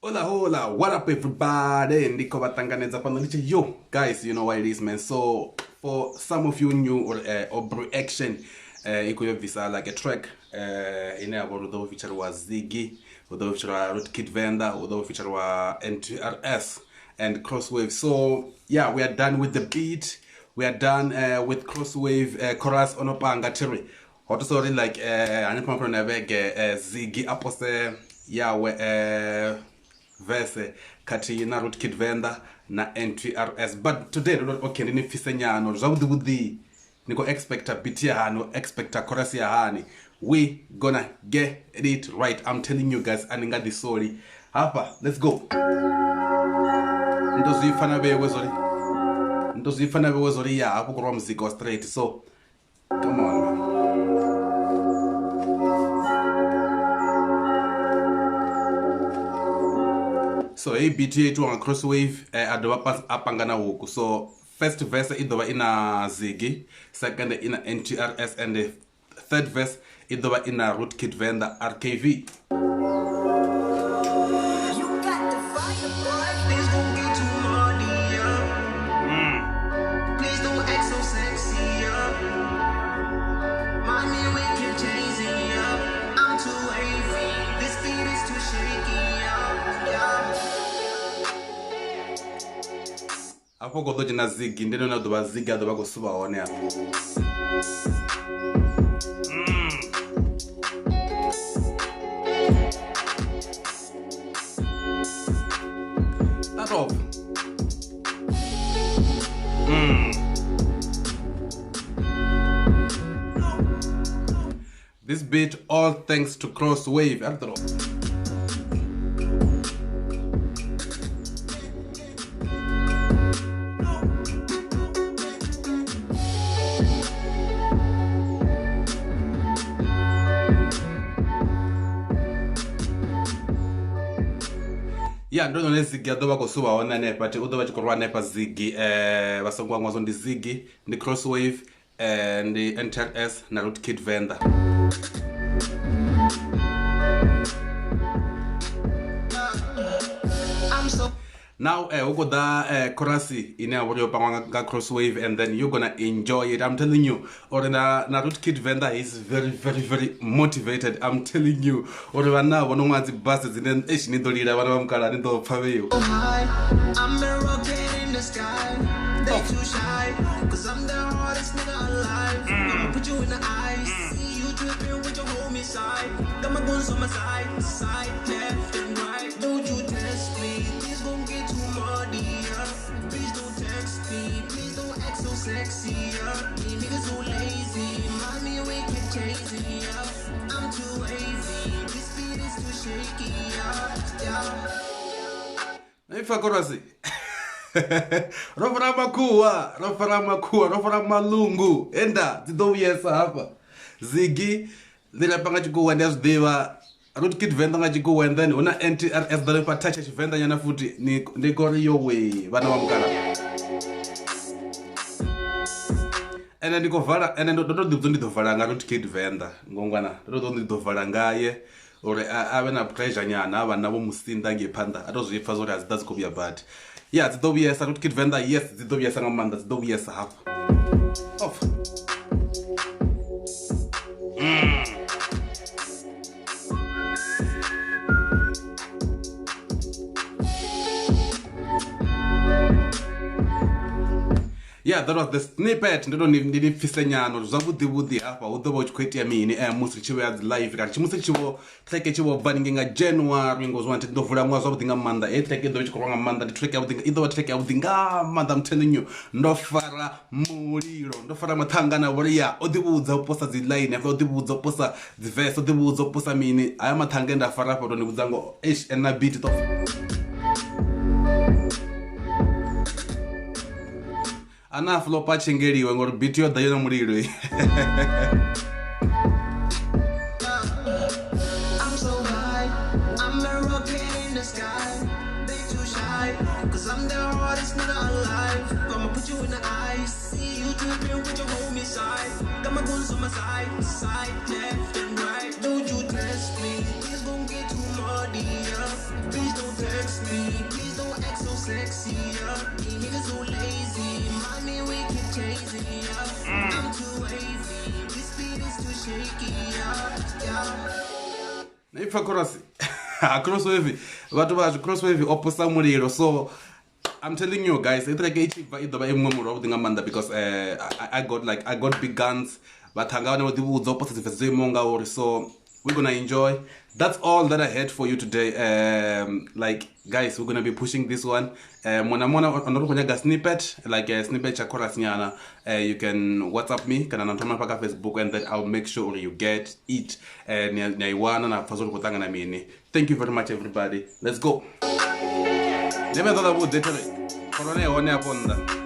Hola hola, what up everybody? Ndi khou vha ṱanganedza fhano ndi tshi yo guys, you know what it is, man. So for some of you new or Obru Action i khou yo bvisa like a track ine ya vha uri hu ḓo featurewa Ziggy, hu ḓo featurewa Rootkit Venda, hu ḓo featurewa NTRS and Crosswave. So yeah, we are done with the beat. We are done with Crosswave chorus ono panga thiri. Ho to sorry like hanefha mafheloni a vhege Ziggy a pose yawe verse khathihi na Rootkit Venda na NTRS. But today okay ndi ni pfise nyana zwavhuḓi vhuḓi ni khou expecta beat ya hani, expecta chorus ya hani. We gonna get it right. I'm telling you guys, ani nga ḓi soli hafha. Let's go. Ndo zwi pfa na vhewe zori, ndo zwi pfa na vhewe zori ya hafhu khou rwa muzika wa straight. So come on, man. So hey, beat yo itiwa nga Crosswave a dovha a panga na huku. So first verse i ḓovha ina Ziggy, second ina NTRS, and the third verse i ḓovha ina Rootkit Venda RKV. You got the fire, boy. Please don't get too muddy, yeah. Please don't act so sexy, yeah. Mommy, we can chase it, yeah. I'm too wavy. This beat is too shaky, yeah. Yeah. Afho khou ḓo dzhena Ziggy, ndi ḽone ḓuvha Ziggy a ḓo vha khou suvha hone afho. Start off. This beat all thanks to Crosswave. After all. Yeah, ndo none Ziggy a ḓo vha khou suvha hone hanefha, u ḓo vha tshi khou rwa hanefha Ziggy. Vha songo hangwa zwo ndi Ziggy, ndi Crosswave, ndi NTRS na Rootkit Venda. Now hu khou ḓa chorus ine ya vha uri yo pangwa nga Crosswave, and then you're gonna enjoy it. I'm telling you, uri na Rootkit Venda is very very very motivated. I'm telling you, uri vhanna vho no ṅwa dzi bus dzine eish ni ḓo lila vhana vha mukala ni ḓo pfa vheiwa. High, I'm a rocket in the sky. They too shy, cause I'm the hardest nigga alive. I'ma put you in the ice. See you tripping with your homie side. Got my guns on my side, side, left and right. Don't you test me, please don't get too muddy, yeah. Please don't text me, please don't act so sexy, yeah. These niggas so lazy, mommy we keep chasing, yeah. I'm too wavy, this beat is too shaky, yeah, yeah. Ifa chorus. Ro fara makhuwa, ro fara makhuwa, ro fara malungu. Enda dzi ḓo vhuyesa hafha. Ziggy ḽi lapa nga tshikuwa ndi a zwi ḓivha. Rootkit Venda nga tshikuwa, and then huna NTRS ḓo lifha touch ya Tshivenḓa nyana futhi ndi kori yo we vhana vha mukala. Ende ndi khou vala, ende ndo tou ḓivhudza ndi ḓo vala nga Rootkit Venda ngongwana, ndo tou ndi ḓo vala ngaye uri a vhe na pressure nyana, a vhanna vho musinda ngei phanḓa a to zwi pfa zwa uri a dzi ḓa dzi khou vhuya badi. Yeah, dzi ḓo vhuyesa Rootkit Venda, yes, dzi ḓo vhuyesa nga maanḓa, dzi ḓo vhuyesa hafha. Off. Yeah, that was the snippet. Ndo ndi ni pfise nyana uri zwavhuḓi vhuḓi hafha hu ḓo vha hu tshi khou itea mini musi tshi vhuya dzi live kana musi tshi vho track tshi vho bva ninge nga January, ngo zwa ndi ḓo vula ṅwaha zwavhuḓi nga maanḓa. Heyi track i ḓo vha tshi khou rwa nga maanḓa, ndi track yavhuḓi, i ḓo vha track yavhuḓi nga maanḓa. I'm telling you, ndo fara mulilo, ndo fara mathanga na vhori ya o ḓivhudza u posa dzi line afha, o ḓivhudza u posa dzi verse, o ḓivhudza u posa mini. Haya mathanga nda fara afha to ni vhudza ngo eish, and na beat to. Ana flopa tshengeliwe ngori beat yo ḓa yo na mulilo. I'm so high, I'm a rocket in the sky. They too shy, cause I'm the hardest nigga alive. I'ma put you in the ice. See you tripping with your homie side. Got my guns on my side, side, left and right. Don't you test me, please don't get too muddy, yeah. Please don't test sexy, yeah. These niggas too lazy. Money we keep chasing, yeah. I'm too wavy. This beat is too shaky, yeah. Yeah. Na ipfa chorus ha Cross Wavy, vhathu vha Cross Wavy o posa mulilo. So I'm telling you guys, i track i tshi bva i ḓo vha i muṅwe mulilo wavhuḓi nga maanḓa, because I got like, I got big guns. Vhaṱhanga vhane vho ḓivhudza u posa dzifesi dzo imaho ngauri, so we're gonna enjoy. That's all that I had for you today. Like guys, we're gonna be pushing this one. Muṅwe na muṅwe ono ri khou nyaga snippet, like a snippet tsha chorus nyana, you can WhatsApp me kana na thoma fha kha Facebook, and then I'll make sure you get it. Ni a i wana na pfa zwo ri khou ṱangana mini. Thank you very much, everybody. Let's go. Ndi vhe ṱoḓa vhuḓi there, corona i hone afho nnḓa.